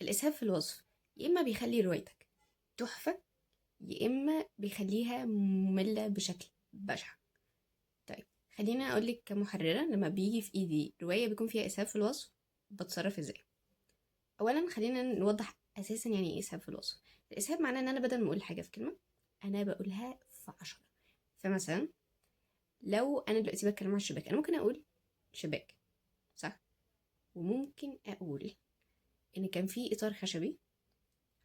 الإسهاب في الوصف يا إما بيخلي روايتك تحفة، يا إما بيخليها مملة بشكل بشع. طيب خلينا أقولك كمحررة، لما بيجي في إيدي رواية بيكون فيها إسهاب في الوصف بتصرف إزاي. أولا خلينا نوضح أساسا يعني إيه إسهاب في الوصف. الإسهاب معناه إن أنا بدل ما أقول حاجة في كلمة أنا بقولها في 10. فمثلا لو أنا دلوقتي بتكلم عن الشباك، أنا ممكن أقول شباك، صح؟ وممكن أقول إن كان في إطار خشبي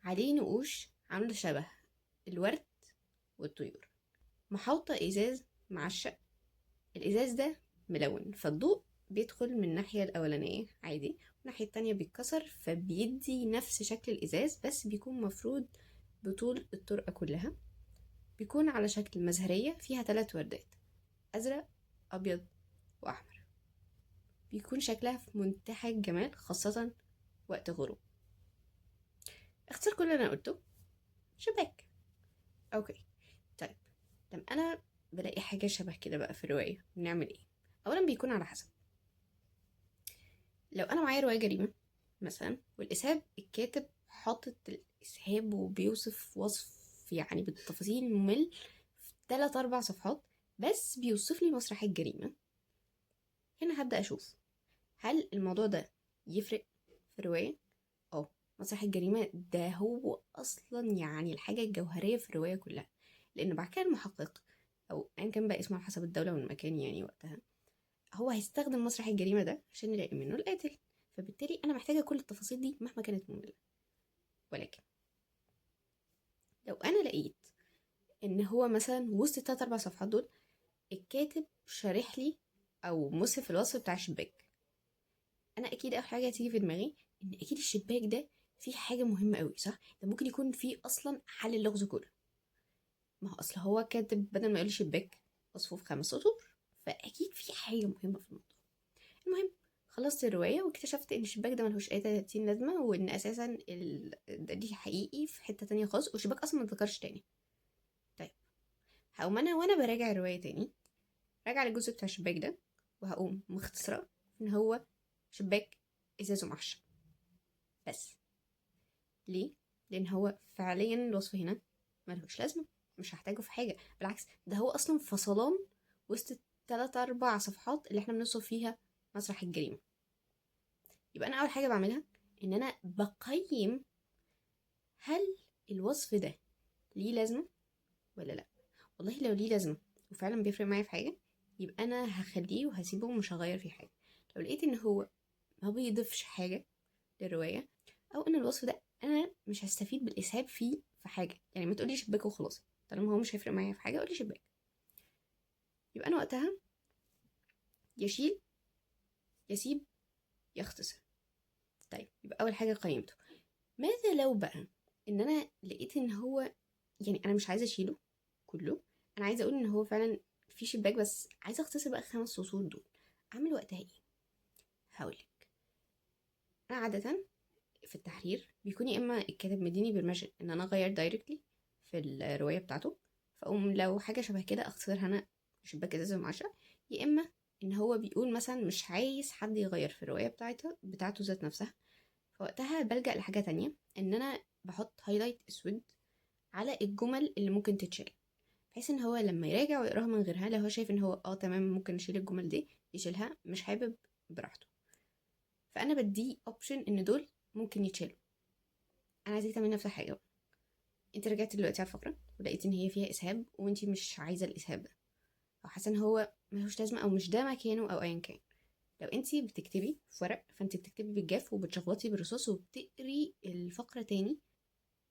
عليه نقوش عاملة شبه الورد والطيور، محاوطة إزاز معشق، الإزاز ده ملون، فالضوء بيدخل من الناحية الأولانية عادي، والناحية التانية بيتكسر فبيدي نفس شكل الإزاز، بس بيكون مفرود بطول الطرقة كلها، بيكون على شكل مزهرية فيها 3 وردات، أزرق أبيض وأحمر، بيكون شكلها في منتهى الجمال خاصة وقت غروب. اختصار كل اللي أنا قلته شباك. okay طيب، لما أنا بلاقي حاجة شبه كده بقى في الرواية بنعمل إيه؟ أولا بيكون على حسب، لو أنا معايا رواية جريمة مثلا والإسهاب الكاتب حاطط الإسهاب وبيوصف وصف يعني بالتفاصيل الممل في 3-4 صفحات بس بيوصف لي مسرح الجريمة، هنا هبدأ أشوف هل الموضوع ده يفرق في الرواية؟ مسرح الجريمة ده هو أصلا يعني الحاجة الجوهرية في الرواية كلها، لأن بعد كده المحقق أو أيا كان بقى اسمه على حسب الدولة والمكان يعني وقتها، هو هيستخدم مسرح الجريمة ده عشان يلاقي منه القاتل، فبالتالي أنا محتاجة كل التفاصيل دي مهما كانت مملة. ولكن لو أنا لقيت إن هو مثلا وسط 3-4 صفحات دول الكاتب شارح لي أو مصف الوصف بتاع الشباك، أنا أكيد أول حاجة هتيجي في دماغي إن أكيد الشباك ده فيه حاجة مهمة قوي، صح؟ ده ممكن يكون فيه أصلا حل اللغز كله. ما هو أصل هو كاتب بدل ما يقول شباك وصفه في 5 سطور، فأكيد في حاجة مهمة في الموضوع. المهم خلصت الرواية واكتشفت إن الشباك ده ملهوش أي 30 لازمة، وإن أساساً ده دي حقيقي في حتة تانية خالص، والشباك أصلاً ما اتذكرش تاني. طيب هقوم أنا وأنا براجع الرواية تاني راجع للجزء بتاع الشباك ده، وهقوم مختصرة إن هو شباك إزازه معشق بس. ليه؟ لأن هو فعلياً الوصف هنا ملهوش لازمة، مش هحتاجه في حاجة، بالعكس ده هو أصلاً فصلان وسط 3-4 صفحات اللي احنا بنوصف فيها مسرح الجريمة. يبقى أنا أول حاجة بعملها إن أنا بقيم هل الوصف ده ليه لازمة ولا لأ. والله لو ليه لازمة وفعلا بيفرق معايا في حاجة يبقى أنا هخليه وهسيبه ومش هغير فيه حاجة. لو لقيت إن هو ما بيضيفش حاجة للرواية أو إن الوصف ده أنا مش هستفيد بالإسهاب فيه في حاجة، يعني ما تقولي شباك وخلاص، طالما هو مش هيفرق معايا في حاجة قولي شباك، يبقى أنا وقتها يشيل يسيب يختصر. طيب يبقى أول حاجة قيمته. ماذا لو بقى إن أنا لقيت إن هو يعني أنا مش عايزة أشيله كله، أنا عايزة أقول إن هو فعلا في شباك بس عايزة أختصر بقى 5 سطور دول، أعمل وقتها إيه؟ هقولك أنا عادة في التحرير بيكون يا إما الكاتب مديني permission إن أنا أغير directly في الرواية بتاعته، فأقوم لو حاجة شبه كده أختصرها أنا شباك إزاز ومعشق، يا إما إن هو بيقول مثلا مش عايز حد يغير في الرواية بتاعته ذات نفسها، فوقتها بلجأ لحاجة تانية إن أنا بحط highlight أسود على الجمل اللي ممكن تتشال، بحيث إن هو لما يراجع ويقراها من غيرها لو هو شايف إن هو تمام ممكن أشيل الجمل دي يشيلها، مش حابب براحته. فأنا بديه option إن دول ممكن يتشالوا. أنا عايزاك تعملي نفس الحاجة بقى. أنت رجعتي دلوقتي على الفقرة ولقيتي إن هي فيها إسهاب وأنت مش عايزة الإسهاب ده، أو حاسة إن هو ملهوش لازمة أو مش ده مكانه أو أيا كان. لو أنت بتكتبي في ورق فأنت بتكتبي بالجاف وبتشخبطي بالرصاص وبتقري الفقرة تاني،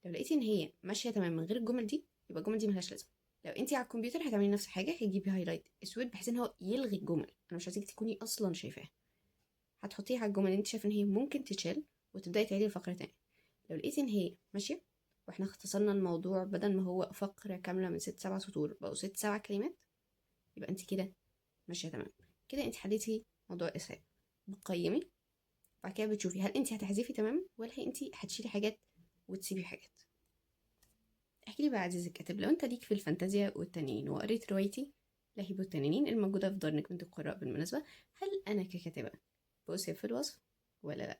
لو لقيتي إن هي ماشية تمام من غير الجمل دي يبقى الجمل دي ملهاش لازمة. لو أنت على الكمبيوتر هتعملي نفس الحاجة، هتجيبي highlight أسود بحيث إن هو يلغي الجمل، أنا مش عايزاك تكوني أصلا شايفاها، هتحطيها على الجمل اللي أنت شايفة إن هي ممكن تتشال وتبدأي تعيدي الفقرة تاني. لو لقيتي إن هي ماشية وإحنا اختصرنا الموضوع بدل ما هو فقرة كاملة من 6-7 سطور بقوا 6-7 كلمات، يبقى أنت كده ماشية تمام. كده أنت حليتي موضوع الإسهاب، بتقيمي بعد كده بتشوفي هل أنت هتحذفي تمام ولا أنت هتشيلي حاجات وتسيبي حاجات. احكي لي بقى عزيزي الكاتب، لو أنت ليك في الفانتازيا والتنانين وقريت روايتي لهيب التنانين الموجودة في دار نجمة القراء بالمناسبة، هل أنا ككاتبة بأسهب في الوصف ولا لأ؟